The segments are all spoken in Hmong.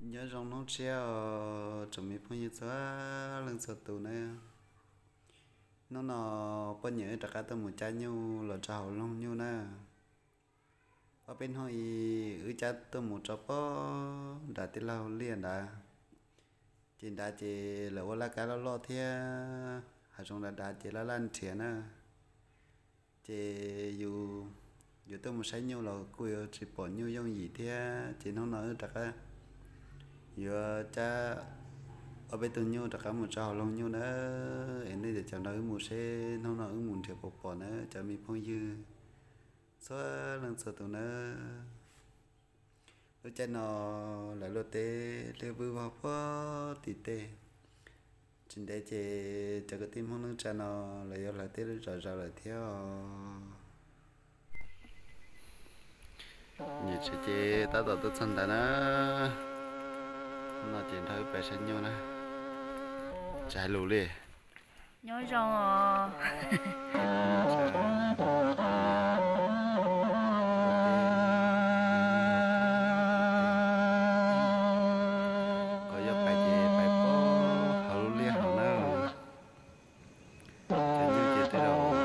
Nyob zoo hnub tshiab os tsoom me phooj ywg txhua leej txhua tus na. Hnub no poj niam wb rov qab tuaj mus cab nyuj los rau hauv loog nyuj na. Ob peb hnub ib wb cab tuaj mus rau pem nram tij laug Liaj nrad. Ces nrad ces lawv ua laj kab loj loj thiab hav zoov dav dav ces laj laj nrhiav na. Ces yus, yus tuaj mus saib nyuj los kuj yuav tsis pom nyuj yooj yim thiab, ces hnub no wb rov qab yuav cab ob peb tug nyuj rov qab mus tso hauv loog nyuj na. Es nej cov caum nrog wb mus seb hnub no wb mus nrhiav puas pom na cov me phooj ywg txhua leej txhua tus na. Lub caij no lawv luaj teb liab vwj vog puag tim tej. Tsis ntev ces cov kwv tij Hmoob neej tsa no lawv yuav hlawv teb lub zom zaws lawm thiab os. Niam tsev ces tab tom tuaj txog ntawd na. Hnub no ces nrog wb pais saib nyuj na. Tsis hais lus li. Nyob zoo os. Koj yuav pais ces pais puag hauv lub liaj hauv na. Cov nyuj ces tej zaum nyob rau hauv,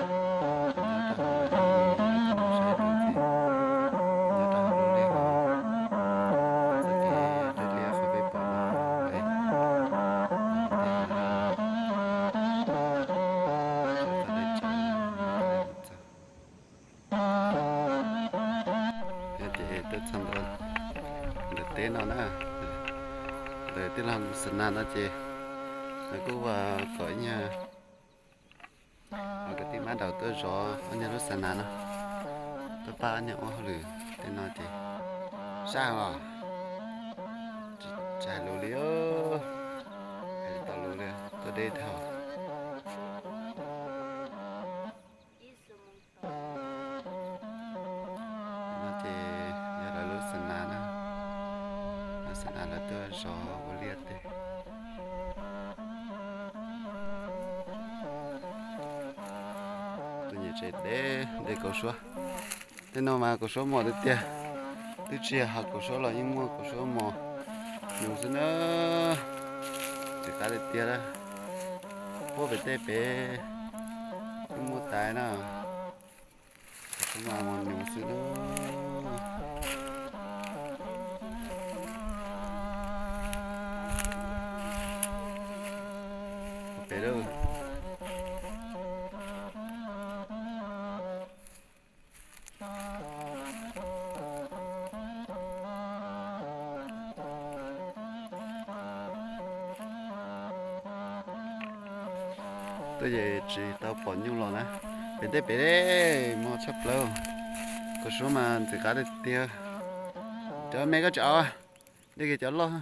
saib tus ces nyob rau hauv lub liaj hauv. Txoj kev liab liab qhov peb pom no, txoj dej tsaus. Ces tuaj txog ntawm teb no na, ntawm tij laug Xav Nas no ces lawv kuj ua kom ib nyuag kwv tij mab daum tuaj zov ob niag lub Xav Nas no, tuaj pab ob niag ua hauj lwm tej no ces sab los tsis hais lus li, hais tsis tau lus li, tuaj deb dhau. No ces yog lawv lub Xav Nas na, lub Xav Nas lawv tuaj zov ua liaj teb. Tus niam tsev deb deb kaus suab. Tej no mas kaus suab mos tiag tiag, twb tsis yog hav kaus suab los yeej muaj kaus suab mos nyoos xwb na. Ntxim qab tiag tiag, puag pem tej pem yeej muaj tais na. Kaus suab mos nyoos xwb na. Pem lawm. Tuaj ces tsis tau pom nyuj los na. Pem tej pem mos tshaj plaws. Kaus suab mas ntxim qab tiag tiag. Cov me koj tsis au, dej kiag cov loj.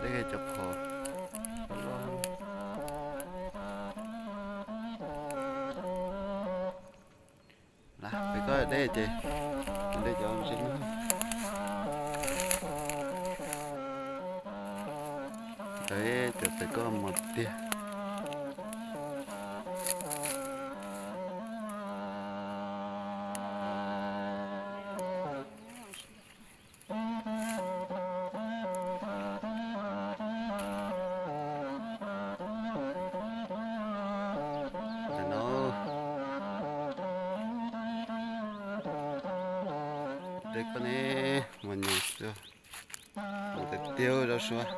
Dej kiag cov phom loj. Pem koj deb ces, deb cov ntsis no. Cov cov pem koj mos tiag. Deb koj ne, mos nyoos xwb. Tiag tiag rau suav.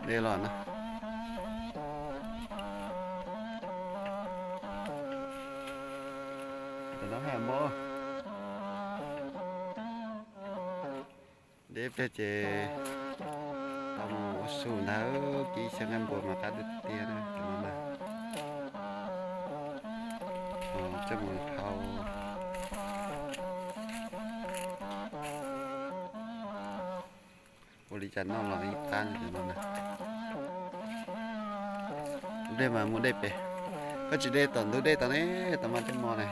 Deb los na. Tam no haj mob. Deb pliag ces tau mus ua su ntag, kib xyaw nqaij npua mas qab tiag tiag na cov no na. Coj mus hau ua li cas noj los ib qab cov no na. Dej mas muaj dej pem, koj tsis de tom ntug dej tod ne, tod mas dej mos ne.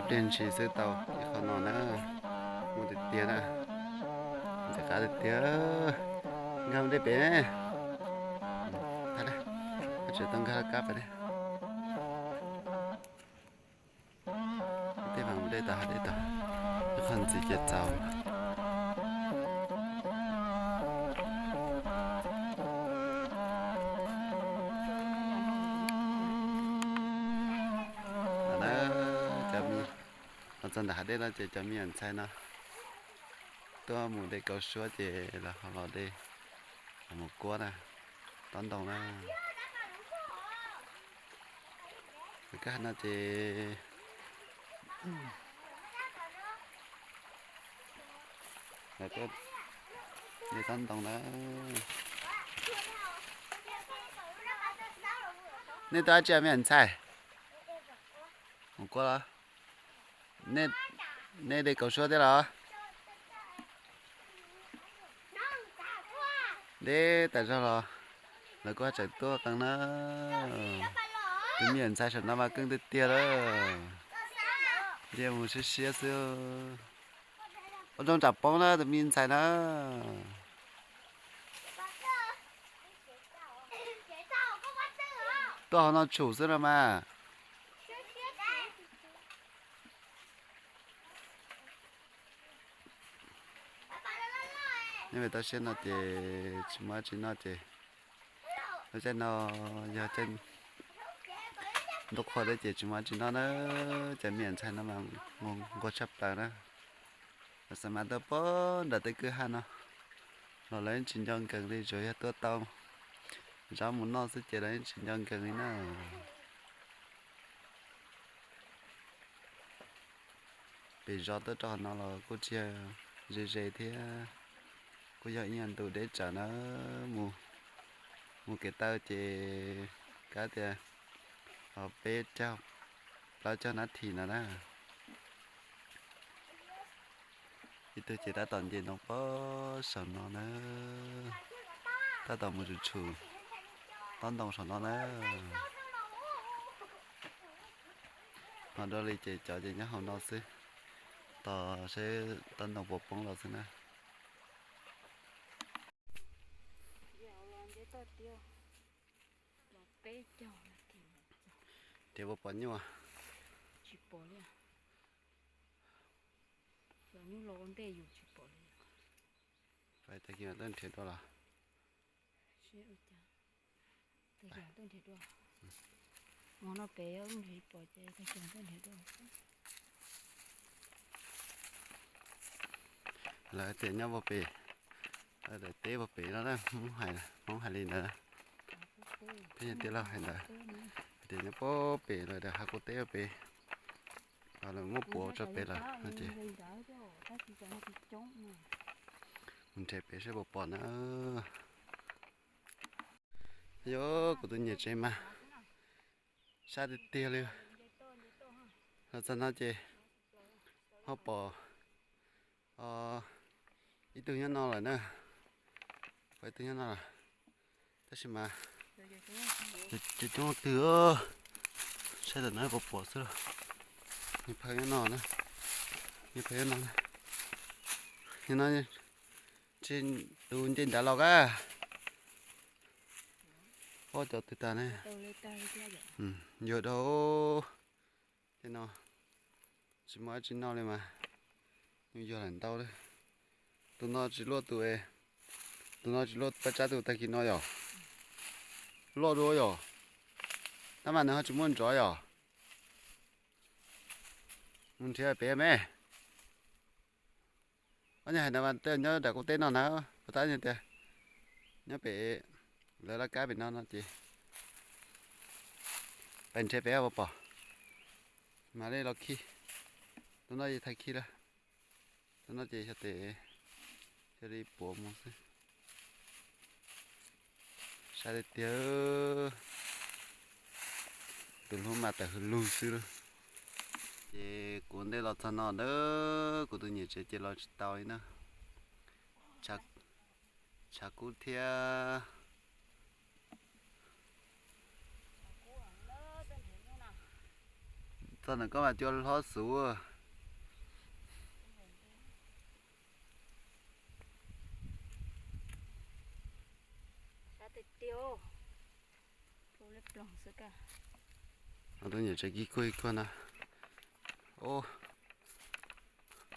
Dej ntshis xwb tau ib qho no na, muaj tiag tiag na, ntxim qab tiag tiag. Nkag mus dej pem, tseem tau nkag laj kab pem. Tej vas mus dej tod hav dej tod, ib qho ntxiv ces txaus. Los txog ntawm hav dej no ces cov me nyuam ntxhais no tuaj mus de kaus suab ces los ho los de, los mus kuab na, tob ntoo na. Lawv kuj hais no ces lawv kuj de tob ntoo na. Nej tuaj dab tsi me ntxhais? Mus kuab los? Nej de kaus suab thiab los? Deb tas zog los lawv kuj tseem tuaj qees na. Tus me nyuam ntxhais saum no mas keej tiag tiag lawm. Nce mus siab siab xwb. Ua zoo tsam poob na tus me ntxhais na. Tuaj hauv no tshum xwb no mas. Nyob pem toj siab no ces tsis muaj dab tsi noj ces lub caij no yog caij ntuj qhua thiab ces tsis muaj dab tsi noj na. Cov me nyuam ntxhais no mas nquag tshaj plaws na. Lawv xa mas tuaj pem nram tej kwj ha no los lawv yeej tsis nco nkees li, tsuas yog tuaj tau zaub mus noj xwb ces lawv yeej tsis nco nkees li na. Pem zos tuaj rau qhov no los kuj tsis yog ze ze thiab, kuj yog ib nyuag ntu deb tsawv na. Mus, mus kev taw ces kav tias peb caug plaub caug nab this no na. Ib tug ces tab tom nce ntoo pem saum no na, tab tom mus tshum tshum tob ntoo saum no na. Ho dua li ces cov ces nyob hauv no xwb, tos seb tob ntoo puas poob los xwb na. Nrhiav puas pom nyuj? Tag kis tuaj nrhiav dua los? Lawv tias nyob puag pem, daim teb puag pem no, Hmoob hais li ntawd. Peb yog tij laug hais ntawd, hais tias nyob puag pem lawv daim hav kuj teb puag pem, lawv muab puav tso pem lawm no ces mus nrhiav pem seb puas pom na. Yog kuv tus niam tsev mas sab tiag tiag li. Los txog no ces ho pom ib tug nyob no lawm na, pom ib tug nyob no lawm, tab sis mas coob coob leej twg, saib ntawm no puas pom xwb. Niag phaw nyob no na, niag phaw nyob no, niag no tsis, tus nce nrad los kab. Ob cov twg tag ne? Yog dhau. Tej no tsis muaj dab tsi noj li mas, nyuj yog lawm ntau li. Tus no tsis luaj tus, tus no tsis luaj paj tsab tus tag kis no yom? Loj dua yom? Tab mas nws ho tsis muaj nrov yom? Mus nrhiav pem me. Ob niag hais ntawd mas tej nyob nram kuv teb no na, puas tab tias nyob pem lawv laj kab pem no no ces pais nrhiav pem puas pom. Mam li los khi, tus no ces thaij khi lawm, tus no ces xyov tes, xyov li puav mus xwb. Sab tiag tiag, tus hlub mas tawm hws lug xwb lauj. Ces kuv ntej los txog no na, kuv tus niam tsev ces los tsis tau li na. Tshav kub thiab. Txog ntawm koj mas cua hlob xwb. Tus niam tsev kig kuj ig kuag na.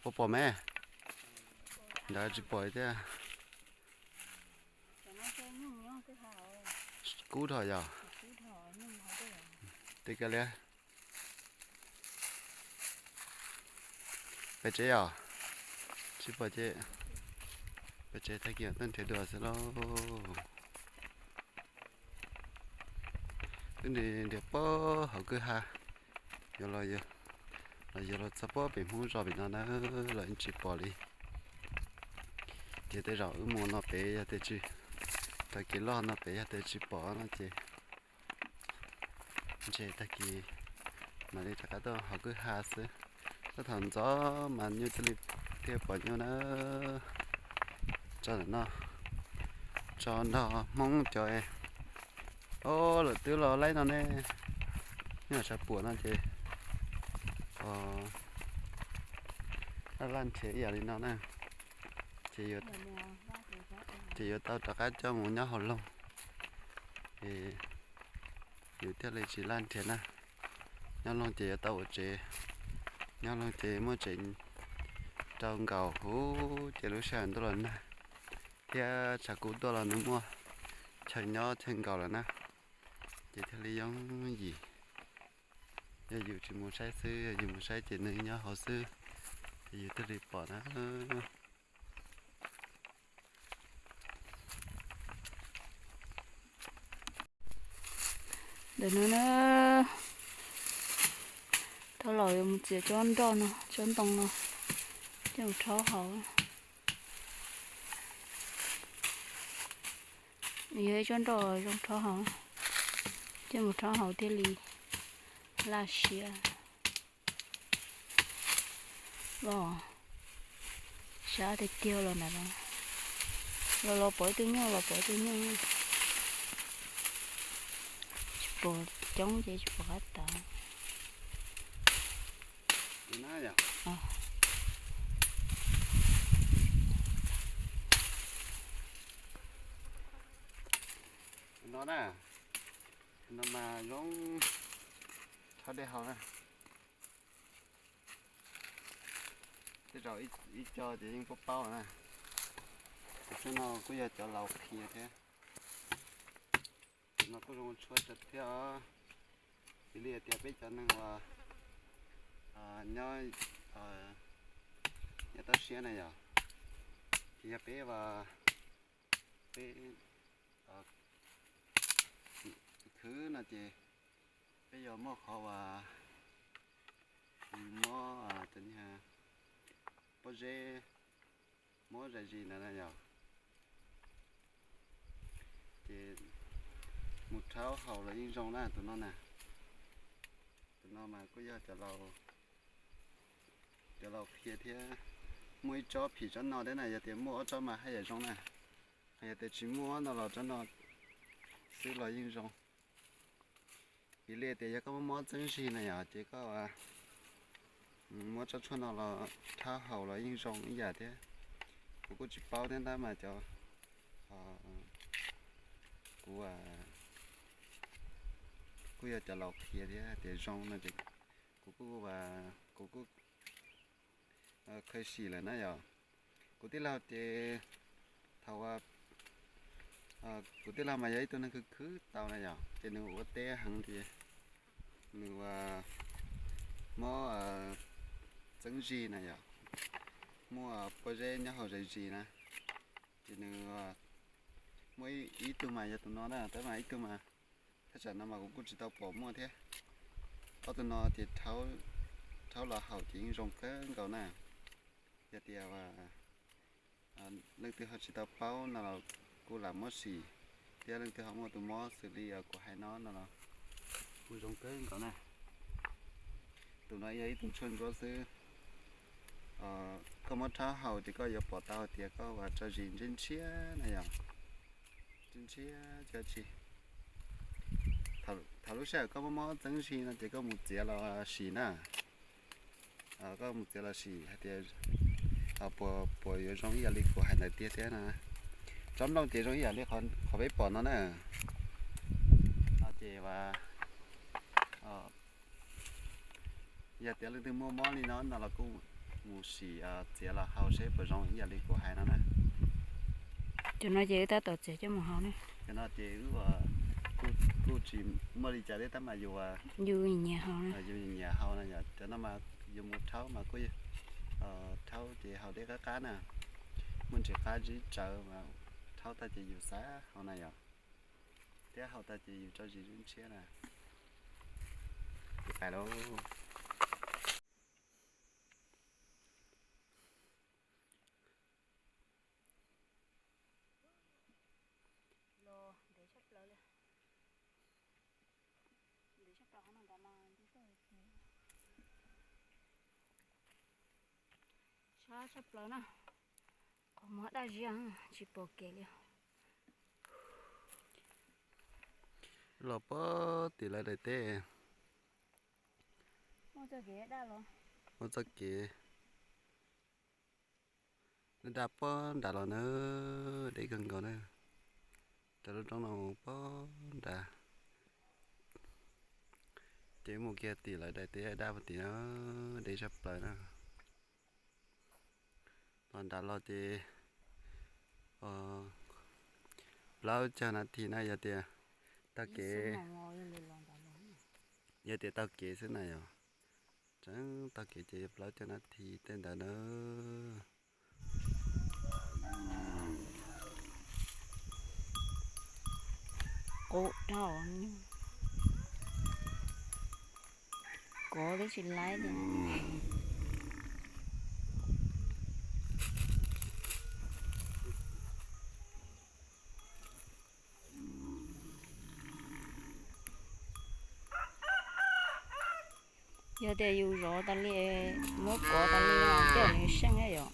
Puas pom me? Nrad tsis pom thiab. Kub dhau yog. Tej ka liab. Peb tsev os, tsis pom ces peb tsev tag kis tuaj nrhiav dua xwb lauj. Wb nrhiav nrhiav puag hauv kwj ha, yuav los, los yuav los txog puag pem Hmoob zos pem no na, los yeej tsis pom li. Ces tej zaum wb mus no pem yog tias tsis, tag kis loj no pem yog tias tsis pom no ces ntshe tag kis mam li rov qab tuaj hauv kwj ha xwb. Tuaj thaum ntxov mas nyuj thiaj li, thiaj pom nyuj na. Tso ntawm no, tso nrog Hmoob cov, o, lawm twb los laib no ne. Nyob sab puam no ces, o, laj laj nrhiav ib yam li no na, ces, ces yuav tau rov qab coj mus nyob hauv loog, es yus thiaj li tsis laj nrhiav na. Nyob loog ces yuav tau ua tsev, nyob loog ces muaj tsev rau nkaus huv ces lub sij hawm ntuj los nag thiab tshav kub tuaj los nws muaj chaw nyob chaw nkaus lawm na, ces thiaj li yooj yim. Yog yus tsis mus saib xwb, yog yus mus saib ces nws nyob hauv xwb, ces yus thiaj li pom na. Ntawm no na, thaum los yuav mus txiav tsob nroj no, tsob ntoo no, coj mus rhaub hauv. Yog ib tsob nroj zoo rhaub hauv, coj mus rhaub hauv thiaj li laj siab. Los sab tiag tiag los ntawm no, los los pom ib tug nyuj, los pom ib tug nyuj, tsis pom coob ces tsis pom qab tawv. No na, no mas zoo rhaub dej haus na. Tej zaum ib co ces yeej paub paub na. Cov tshuaj no kuj yog cov laus qhia thiab. Cov no kuj zoo tshuaj thiab os. Vim li hais tias peb cov neeg uas nyob, nyob toj siab na yom, ces yog peb, peb khwv no ces peb yuav muaj qhov uas mob pob zeb, mob zais zis ntawd na yom. Ces mus rhaub haus los yeej zoo na tus no na. Tus no mas kuj yog cov laus qhia thiab. Muaj ib tsob phim tsob no thiab na, yog tias muaj ob tsob mas haj yam zoo na. Yog tias tsis muaj no los tsob no xwb los yeej zoo. Vim li tias yog koj mob mob txeeb zig na yom, ces koj muab tsob tshuaj no los rhaub haus los yeej zoo ib yam thiab. Kuv kuj tsis paub thiab ntab mas cov, kuv kuj yog cov laus qhia thiab tias zoo no ces kuv kuj, kuv kuj khaws sim lawm na yom. Kuv tij laug ces thaum, kuv tij laug mas yog ib tug neeg khwv khwv tau na yom, ces nws ua teb heev ces nws mob txeeb zig na yom, muaj pob zeb nyob hauv zais zis na. Ces nws muaj ib tug mas yog tus no na, tab mas ib tug mas thaj tsam no mas kuv kuj tsis tau pom muaj thiab. Ob tug no ces rhaub los haus ces yeej zoo kawg nkaus na. Yog tias leej twg ho tsis tau paub no los kuj lam muab sim, thiab leej twg ho muaj tus mob xws li kuv hais no no los kuj zoo kawg nkaus na. Tus no yog ib tug tshuaj ntsuab xwb. Koj muab rhaub haus ces koj yuav pom tau hais tias koj ua tso zis ntshiab ntshiab na yom. Ntshiab ntshiab cov tsi. Thaum lub sij hawm koj mob mob txeeb zig no ces koj mus txiav los sim na. Koj mus txiav los sim hais tias puas, puas yuav zoo ib yam li kuv hais ntawd tiag thiab na. Tsob nplooj ces zoo ib yam li qhov peb pom no na. No ces yog tias leej twg muaj mob li no no los kuj mus sim txiav los haus seb puas zoo ib yam li kuv hais no na. Cov no ces wb tab tom txiav coj mus haus ne. Cov no ces wb kuj tsis muaj li cas thiab tab mas yus, yus nyiam haus na. Yus nyiam haus na yom. Cov no mas yus mus rhaub mas kuj rhaub ces haus deb qab qab na. Muaj ntsis qab zib tsawv mas rhaub tag ces yus xav haus na yom. Thiab haus tag ces yus tso zis zib ntshiab na. Pais lauj. Sab tshaj plaws na, qhov muag daj ziab tsis pom kev li. Los pog tim lawv daim teb. Muaj txoj kev daj pob nram los na, deb kawg nkaus na. Cov lub roob no pob nrad. Ces mus kiag tim lawv daim teb daj pog tim na, deb tshaj plaws na. Los nram los ces plaub caug nas this na yog tias taug kev, yog tias taug kev xwb na yom. Tseeb taug kev ces plaub caug nas this tej ntawd na. Qub dhau, kov twb tsis laib li. Yog tias yus zov tas li, muab kov tas li no coj nws seej yom.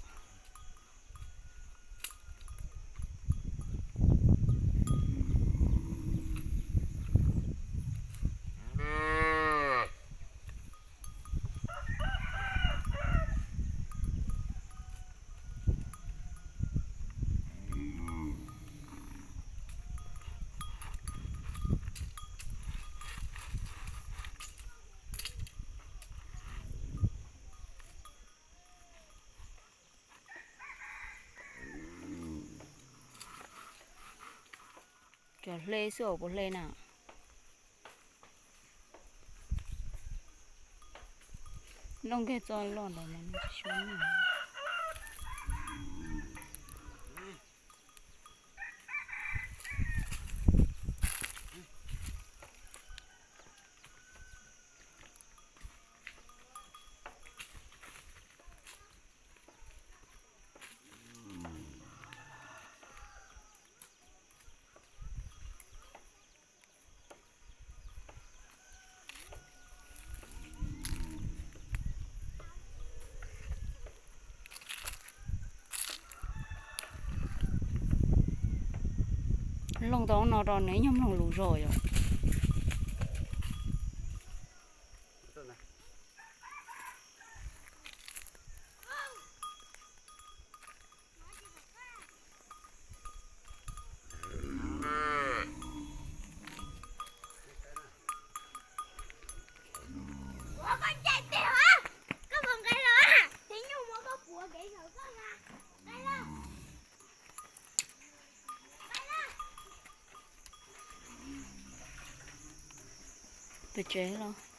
Cov hle xwb os, puas hle na? Noj nkiag txoj loj ntawd mas tsis suav. Looj tau no rau nws ib nyuag mloog lus zog yom. Pes tsev los.